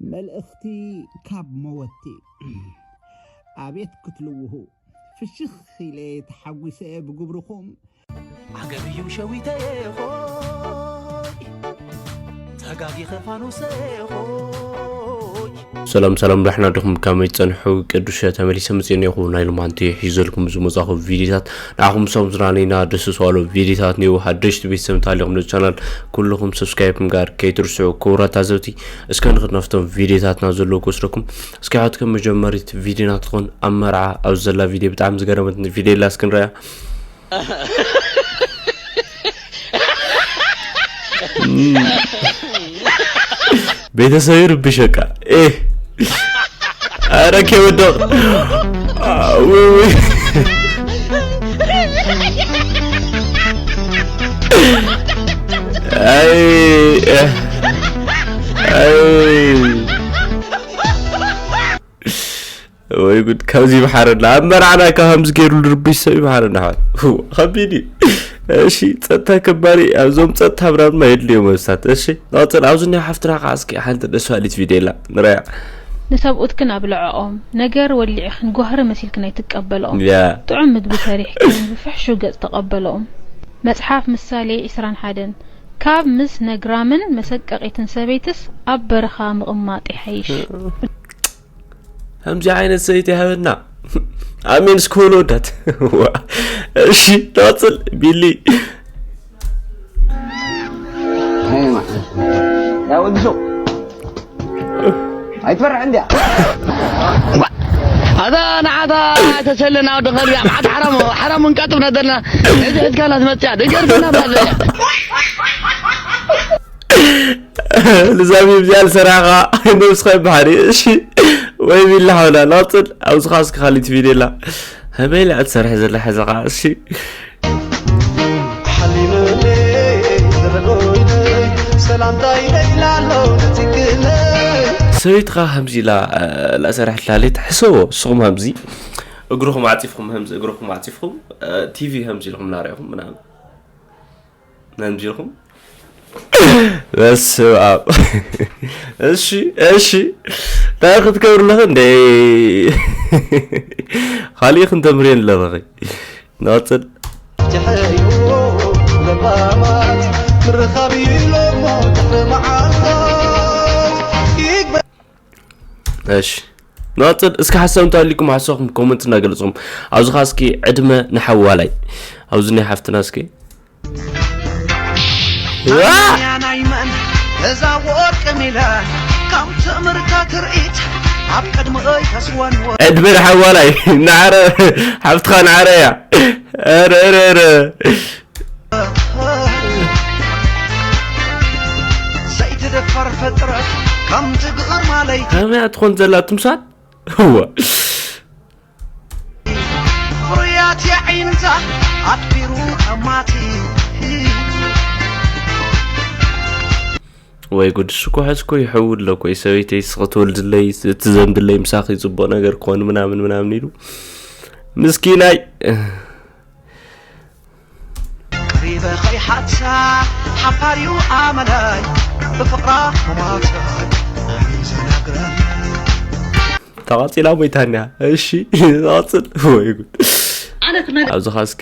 መልእኽቲ ካብ መወቲ። ኣቤት ክትልውሁ! ፍሽኽ ኢለ ተሓጒሰ ብግብርኹም። ዓገብ እዩ ሸዊተይ ኾይ፣ ተጋጊኸ ፋኑሰይ ኾይ። ሰላም ሰላም፣ ዳሕና ዲኹም? ከመይ ትጸንሑ? ቅዱሸ ተመሊሰ መጺኤ እኒአኹ። ናይ ሎማንቲ ሒዘልኩም ዝመጻኹ ቪዲዮታት ንዓኹም ምሳኹም ዝረኣነይና ደስ ዝባሉ ቪዲዮታት እኒአው። ሓደሽቲ ቤተሰብ እንተሃሊኹም ነዚ ቻናል ኩልኹም ሰብስክራይብ ምግባር ከይትርስዑ ክቡራት ታዘብቲ። እስከ ንኽድ ናብቶም ቪዲዮታትና ዘለዉ ክወስደኩም። እስኪ ሕት ከም መጀመሪት ቪዲዮና ትኾን ኣብ መርዓ ኣብዚ ዘላ ቪዲዮ ብጣዕሚ ዝገረመትኒ ቪዲዮ ኢላ እስክንረያ። ቤተሰብ ይርብሸካ። ኤ፣ ኣረ ከይወደቕ። ውይ፣ ውይ። ኣይ፣ ኣይ። ወይ ጉድ፣ ካብዚ ይምሓረና። ኣብ መርዓና ካብ ከምዚ ገይሩ ዝርብሽ ሰብ ይምሓረና። ሓወይ፣ ው፣ ከቢድ እዩ። እሺ፣ ጸጥታ ከባሪ፣ ኣብዞም ጸጥታ ምናምን የድልዮም መብሳት። እሺ፣ ንቐጽል። ኣብዚ እኒኣ ሓፍትና ከዓ እስኪ ሓንቲ ደስ በሃሊት ቪድዮ ኣላ፣ ንረያ። ንሰብኡትክን ኣብልዐኦም፣ ነገር ወሊዕኽን ጓህሪ መሲልክን ኣይትቀበልኦም። ያ። ጥዑም ምግቢ ሰሪሕክን ብፍሕሹው ገጽ ተቐበልኦም። መጽሓፍ ምሳሌ ዕስራን ሓደን፣ ካብ ምስ ነግራምን መሰቀቒትን ሰበይትስ ኣብ በረኻ ምቕማጥ ይሓይሽ። ከምዚ ዓይነት ሰበይቲ ይሃበና። ኣሜን እስከ በሉ ወዳት። ዋ። እሺ፣ ንቐጽል። ቢሊ። ያ ወዲ ሰው። ኣይትፈርሕ እንድያ። ኣታ ንዓታ ተሰለና ወዲ ኸልቢ፣ ኣብ ዓዲ ሓራሞ፣ ሓራሞ እንቃጥብ ነደልና። እዚ ሕዝካና ትመጽያ፣ ደገርትና ብላ ዘያ። ልዛብ እዚኣ ዝሰራኻ ነብስኻ ይበሃል እዩ። እሺ፣ ወይ ቢላ ሓውና፣ ንቐጽል። ኣብዚ ኸዓ እስኪ ካሊት ቪድዮ ኣላ። ከመይ ኢላ እትሰርሕ ዘላ ሕዚ ኸዓ፣ እሺ። ሓሊመለ ዝረጎይነ ሰላምታ ኢለ ኢላሎ ነትክለ። ሰበይትኻ ከምዚ ኢላ፣ እ፣ ላሰርሐትላ ሌት ሕሰቦ። ንስኹም ከምዚ እግርኹም ዓጺፍኩም፣ ከምዚ እግርኹም ዓጺፍኩም፣ እ፣ ቲቪ ከምዚ ኢልኩም እናረኢኹም ምናምን። ከምዚ ኢልኩም። በስመ ኣብ። እሺ፣ እሺ። እንታይ ክትገብሩ ኣለኺ እንዴ? ካሊእ ክንተምርየን ኣለኺ። ንቐጽል። ጀሐዮ ለባማት ምርኻብ ኢሎሞ ድሕሪ መዓልታት ይግበ- እሺ። ንቐጽል። እስኪ ሓሳብ እንተሃልዩኩም ሓሳብኩም ኮመንት እናገለጽኩም። ኣብዚ ኸዓ እስኪ ዕድመ ንሓዋላይ። ኣብዚ ናይ ሓፍትና እስኪ። ዋ! ኣያ ናይ መን እዛ ወርቂ ሚለ ካብ ትእምርታ ትርኢት ኣብ ቅድሚ እይ ተስወንወ። ዕድመ ንሓዋላይ። ንዓረ፣ ሓፍትኻ ንዓረ እያ። ኧረ፣ ኧረ፣ ኧረ። ዘይትደፈር ፍጥረት ከምቲ ግርማ ለይቲ። ከመይ እያ ትኾን ዘላ ትምሳል? እዋ። ፍርያት የዒንታ ኣትቢሩ ጠማቲ። ወይ ጉድ፣ እሱ እኮ ሕዚ እኮ ይሕውድ ኣሎ እኮ፣ ሰበይተይ እስኺ ትወልድለይ፣ ትዘምድለይ፣ ምሳኺ ጽቡቕ ነገር ክኾን ምናምን ምናምን ኢሉ። ምስኪናይ። ቀሪበ ከይሓታ ሓፋር እዩ ኣመላይ ብፍቕራ ሕማታ ኣይዘናግረን። ተቐጺላ ሞይታንያ። እሺ፣ ተቐጽል። ወይ ጉድ። ኣነ ትመልእ። ኣብዚ ኻስኪ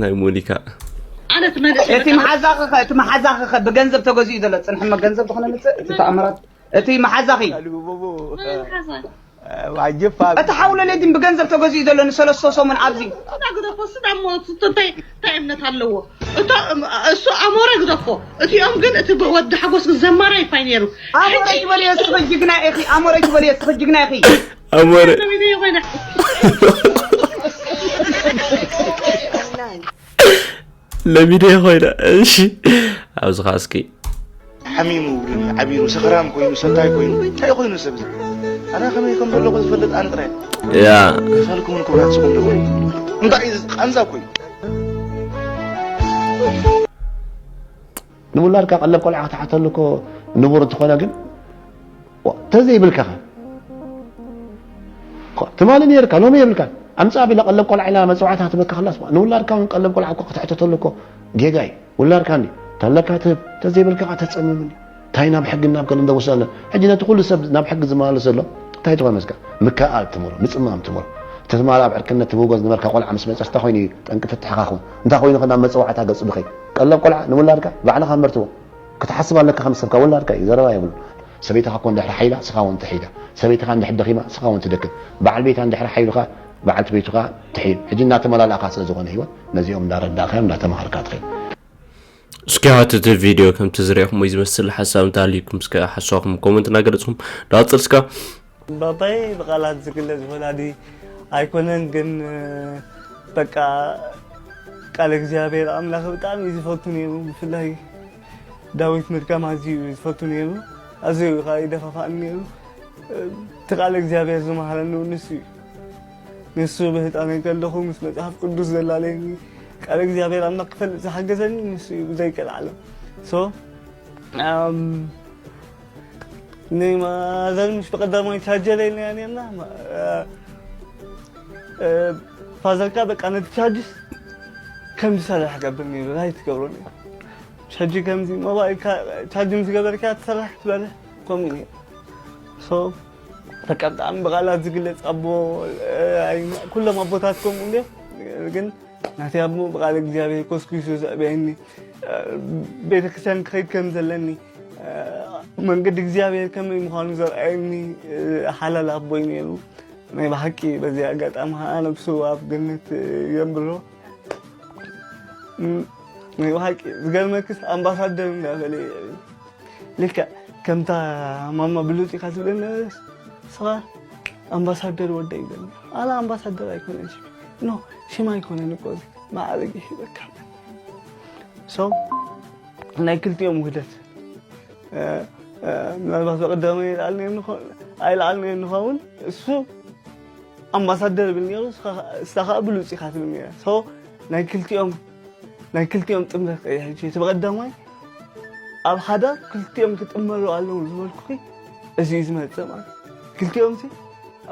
ናይ ሞኒካ። ኣነ ትመልእ። እቲ መሓዛኺ ኸ፣ እቲ መሓዛኺ ኸ ብገንዘብ ተገዚኡ ዘሎ ጽንሕመ ገንዘብ ዝኾነ ምጽእ፣ እቲ ተኣምራት፣ እቲ መሓዛኺ። መሓዛ። ዋጅብ ፋብ። እቲ ሓው ለሌዲን ብገንዘብ ተገዚኡ ዘሎ ንሰለስተ ሰሙን ኣብዚ። እሱ ዳ ግደፎ፣ እሱ ዳ እሞ፣ እሱ እንታይ፣ እንታይ እምነት ኣለዎ? እቶ፣ እም፣ እሱ ኣሞረ ግደፎ። እቲኦም ግን፣ እቲ ብ-፣ ወዲ ሓጎስ ግን ዘማራይ ፋይ ነይሩ። ኣሞረ ሕጂ ይበልዮ፣ እስኺ ጅግና ኢኺ። ኣሞረ ይበልዮ፣ እስኺ ጅግና ኢኺ። ኣሞረ። ሰበይተይ ኮይና። ለሚደ ኮይና። እሺ። ኣብዚ ኸዓ እስኪ ሓሚሙ፣ ዓቢሩ፣ ሰኽራም ኮይኑ፣ ሰታይ ኮይኑ፣ እንታይ ኮይኑ ሰብ እዚ? ኣነ ከመይ ከም ዘለኹ ዝፈልጥ ኣነ ጥራይ። ያ። ካልኩም ክብራትኩም ዶ? እንታይ እዩ ቃንዛ ኮይኑ? ንውላድካ ቀለብ ቆልዓ ክትሓተሉ እኮ ንቡር እንተኾነ ግን፣ ዋ፣ ተዘይብልካ ኸ? ኸ-፣ ትማሊ ነይርካ፣ ሎሚ የብልካን። ኣምጽእ ኣቢላ ቀለብ ቆልዓ ኢላ መጽዋዕታ ክትበካ ከላስ፣ ንውላድካ እውን ቀለብ ቆልዓ እኮ ክትሕተተሉ እኮ ጌጋ እዩ። ውላድካ እንዲ፣ ተለካ ትህብ፣ ተዘይብልካ ኸ ተጸምምኒ። እንታይ ናብ ሕጊ ናብ ገለ እንደወሰለ ሕጂ ነቲ ኩሉ ሰብ ናብ ሕጊ ዝመላለስ ዘሎ እንታይ ትኾን መስካ ምክእኣል ትምህሮ ምፅማም ትምህሮ እቲ ትማል ኣብ ዕርክነት ትብጎ ዝነበርካ ቆልዓ ምስ መፀስ እንታይ ኮይኑ እዩ ጠንቂ ፍትሕኻ ክውን እንታይ ኮይኑ ናብ መፀዋዕታ ገፅ ብኸይ ቀለብ ቆልዓ ንውላድካ ባዕልኻ መርትዎ ክትሓስብ ኣለካ ከም ሰብካ ውላድካ እዩ ዘረባ የብሉ ሰበይትኻ እኮ እንድሕር ሓይላ ስኻ እውን ትሒዳ ሰበይትኻ እንድሕር ደኺማ ስኻ እውን ትደክም በዓል ቤታ እንድሕር ሓይሉኻ በዓልቲ ቤቱኻ ትሒድ ሕጂ እናተመላላእካ ስለ ዝኾነ ህይወት ነዚኦም እንዳረዳእካዮም እንዳተማሃርካ ትኸይድ እስኪ ኣቲ እቲ ቪድዮ ከምቲ ዝሪእኹም ወይ ዝመስል ሓሳብ እንተሃልዩኩም እስከ ሓሳብኩም ኮመንት እናገለፅኩም ዳፅል እስካ ባባይ ብቃላት ዝግለጽ ወላዲ ኣይኮነን ግን በቃ ቃል እግዚኣብሔር ኣምላኽ ብጣዕሚ እዩ ዝፈቱ ነይሩ ብፍላይ ዳዊት ምድጋም ኣዝዩ እዩ ዝፈቱ ነይሩ ኣዝዩ ከዓ ይደፋፋእኒ ነይሩ እቲ ቃል እግዚኣብሔር ዝመሃረኒ እውን ንሱ እዩ ንሱ ብህፃነይ ከለኹ ምስ መፅሓፍ ቅዱስ ዘላለየኒ ቃል እግዚኣብሔር ኣምላኽ ክፈልጥ ዝሓገዘኒ ንሱ እዩ ብዘይቀልዓለም so ንማዘር ምሽ ብቀዳማይ ቻርጀር ኢልና ነርና ፋዘርካ በቃ ነቲ ቻርጅስ ከም ዝሰርሕ ገብር ነይሩ ራይት ገብሮ ነይሩ ሕጂ ከምዚ ሞባይልካ ቻርጅ ምስ ገበርካ ትሰርሕ ትበለ ከምኡ ነይሩ so በቃ ብጣዕሚ ብቃላት ዝግለፅ ኣቦ ኩሎም ኣቦታት ከምኡ እንድዮም ግን ናተይ ኣቦ ብቃል እግዚኣብሔር ኮስኩሱ ዘዕበየኒ ቤተክርስትያን ክኸይድ ከም ዘለኒ መንገዲ እግዚኣብሔር ከመይ ምዃኑ ዘርኣየኒ ሓላል ኣቦይ ነይሩ ናይ ብሓቂ በዚ ኣጋጣሚ ከዓ ነብሱ ኣብ ገነት የንብሮ ናይ ብሓቂ ዝገርመክስ ኣምባሳደር እንዳበለ ልክዕ ከምታ ማማ ብሉፅ ኢካ ትብለኒ ነበረስ ንስኻ ኣምባሳደር ወደይ ይብለኒ ኣነ ኣምባሳደር ኣይኮነን ሽም ኖ ሽም ኣይኮነን እኮ እዚ ማዕረግ ይሂበካ so ናይ ክልቲኦም ውህደት ምናልባት በቀዳማይ ኣይልዓልናዮ ንኸውን እሱ ኣምባሳደር ይብል ነይሩ ንስኻ ከዓ ብሉፅ ኢኻ ትብል ነይረ so ናይ ክልቲኦም ናይ ክልቲኦም ጥምረት ቀይሕ ሕጂ እቲ በቀዳማይ ኣብ ሓዳር ክልቲኦም ክጥመሩ ኣለዎም ዝበልኩኺ እዚ እዩ ዝመፅእ ማለት ክልቲኦም ሲ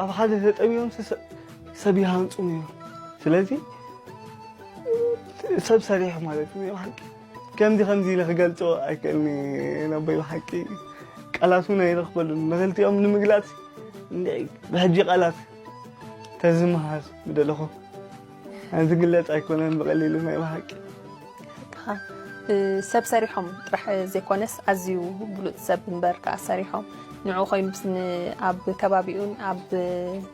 ኣብ ሓደ ተጠሚሮም ሰብ ይሃንፁ ነይሩ ስለዚ ሰብ ሰሪሑ ማለት እዩ ሓቂ ከምዚ ከምዚ ኢለ ክገልፆ ኣይክእልኒ ነቦይ ብሓቂ ቃላት እውን ኣይረኽበሉን ንክልቲኦም ንምግላፅ ብሕጂ ቃላት ተዝመሃር ምደለኹ ዝግለፅ ኣይኮነን ብቐሊሉ ናይ ብሓቂ ሰብ ሰሪሖም ጥራሕ ዘይኮነስ ኣዝዩ ብሉፅ ሰብ እምበር ከዓ ሰሪሖም ንዑ ኮይኑ ኣብ ከባቢኡን ኣብ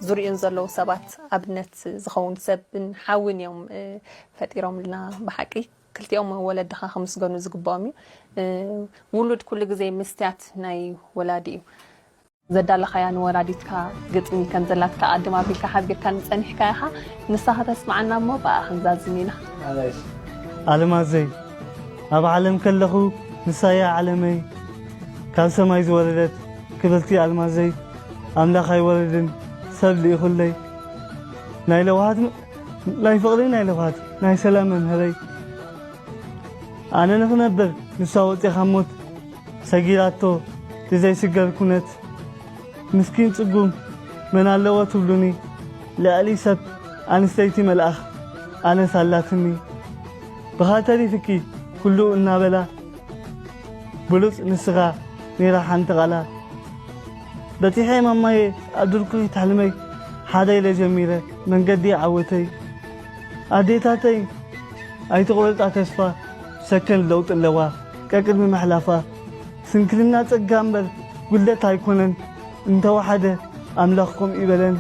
ዙሪኡን ዘለዉ ሰባት ኣብነት ዝኸውን ሰብን ሓውን እዮም ፈጢሮምልና ብሓቂ ክልቲኦም ወለድኻ ክምስገኑ ዝግብኦም እዩ ውሉድ ኩሉ ግዜ ምስትያት ናይ ወላዲ እዩ ዘዳለኻያ ንወላዲትካ ግጥሚ ከም ዘላትካ ኣድም ኣቢልካ ሓቢርካኒ ጸኒሕካ ኢኻ። ንሳ ከተስምዓና እሞ ብኣኣ ክንዛዝም ኢና። ኣልማዘይ ኣብ ዓለም ከለኹ ንሳያ ዓለመይ ካብ ሰማይ ዝወረደት ክብርቲ ኣልማዘይ ኣምላኽ ኣይወርድን ሰብ ልኢኹለይ ናይ ለውሃት ናይ ፍቕሪ ናይ ለውሃት ናይ ሰላም መምህረይ ኣነ ንኽነብር ንሳ ወፂኣ ካብ ሞት ሰጊራቶ ብዘይስገር ኩነት ምስኪን ጽጉም መን ኣለዎ ትብሉኒ ልዕሊ ሰብ ኣንስተይቲ መልኣኽ ኣነስ ኣላትኒ ብኻ ተሪፍኪ ኩሉ እናበላ ብሉጽ ንስኻ ነይራ ሓንቲ ቓላ በጺሐ ማማየ ኣብ ድርኩኺት ሕልመይ ሓደ ኢለ ጀሚረ መንገዲ ዓወተይ ኣዴታተይ ኣይትቑረጻ ተስፋ ሰከን ለውጢ ኣለዋ ቀቅድሚ ምሕላፋ ስንክልና ጸጋ እምበር ጉድለት ኣይኮነን እንተወሓደ ኣምላኽ ከምኡ ይበለን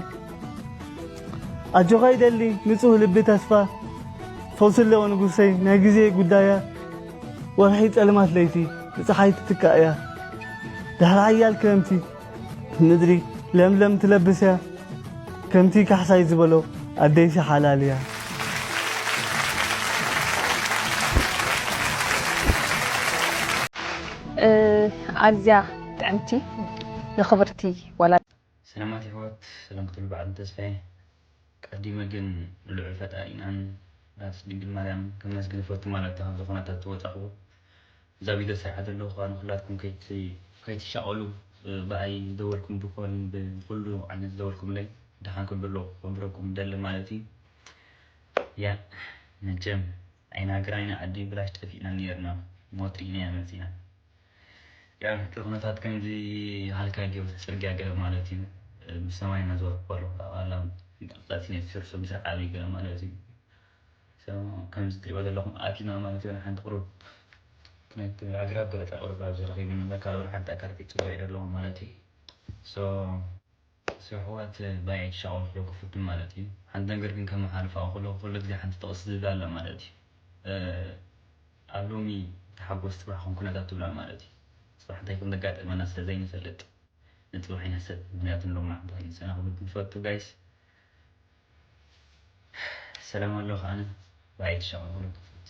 ኣጆኻ ይደሊ ንጹህ ልቢ ተስፋ ፈውሲ ኣለዎ ንጉሰይ ናይ ግዜ ጉዳያ ወርሒ ጸልማት ለይቲ ብጸሓይ ትትካእ እያ ድሕሪ ሓያል ክረምቲ ምድሪ ለምለም ትለብስ እያ ከምቲ ካሕሳይ ዝበሎ ኣደይሲ ሓላል እያ። ኣዝያ ጥዕምቲ ንኽብርቲ ወላዲት። ሰላማት የሕዋት ሰላም ክትብል በዓል ተስፋየ ቀዲመ ግን ንልዑል ፈጣሪናን ናት ድንግል ማርያም ከመስግን እፈቱ ማለት ካብ ዝኾነታት ዝወፃኹ እዛ ቪድዮ ሰሪሓ ዘለኹ ከዓ ንኩላትኩም ከይትሻቐሉ ብኣይ ዝደወልኩም ብኮን ብኩሉ ዓይነት ዝደወልኩምለይ ደሓን ክብሎ ክብረኩም ደሊ ማለት እዩ ያ መቸም ኣይናገራይና ዓዲ ብላሽ ጠፊእና ነይርና ሞት ርኢናያ መፂና ያው እቲ ኩነታት ከምዚ ሃልካ ዲዮ ጽርግያ ገለ ማለት እዩ። ብሰማይ እናዞርኩ ከለኹ ከዓ ኣላ ምንቅስቃስ ነቲ ስርሱ ምስ ዓብይ ገለ ማለት እዩ። So ከምዚ ትሪእዎ ዘለኹም ኣቲና ማለት እዩ። ሓንቲ ቁሩብ ክነት ኣግራብ ገለ ቁሩብ ኣብዚ ረኺብና እምበር ካልእ ሓንቲ ኣካል ክጽበ ኣለኹም ማለት እዩ። So ስሕዋት ባይ ሻወር ክፍትን ማለት እዩ። ሓንቲ ነገር ግን ከመሓልፋ ከለኹ ኩሉ ግዜ ሓንቲ ጥቕሲ ዝብል ኣላ ማለት እዩ። ኣብ ሎሚ ተሓጎስ ጽባሕ ከም ኩነታት ትብላ ማለት እዩ። ጽባሕ እንታይ ከም ዘጋጠመና ስለ ዘይንፈልጥ ንጽባሕ ይነሰብ። ምክንያቱ ንሎሚ ሓንቲ ክንሰና ክብል ንፈቱ ጋይስ። ሰላም ኣለኹ ኣነ ባይ ሻወር ክፍት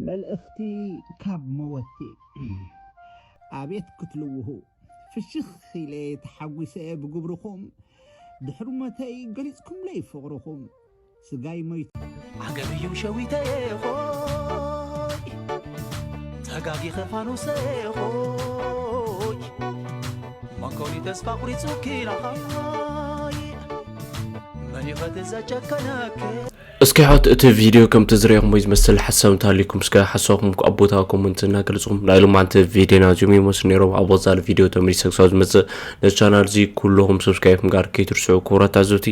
መልእኽቲ ካብ መወቲ። ኣቤት ክትልውሁ ፍሽኽ ኢለ ተሓጒሰ ብግብርኹም ድሕሪ ሞተይ ገሊጽኩምለይ ፍቕርኹም ስጋይ ሞይቱ ዓገብ እዩ ሸዊተየ ኾይ ተጋጊኸ ፋኑሰየ ኾይ መንኮኒ ተስፋ ቁሪጹ ኪናኻይ መን ይኸት ዘጨከነከ እስኪ ሕት እቲ ቪድዮ ከምቲ ዝረእኹም ወይ ዝመስል ሓሳብ እንተሃልዩኩም እስከ ሓሳብኩም ኣብ ቦታ ኮመንት እናገለፅኩም ናይ ሎማዓንቲ ቪድዮና እዚኦም ይመስሉ ነይሮም። ኣብ ወፃሊ ቪድዮ ተመሊሰ ክሳብ ዝመፅእ ነዚ ቻናል እዚ ኩለኹም ሰብስክራይብ ምግባር ከይትርስዑ ክቡራት ታዘብቲ።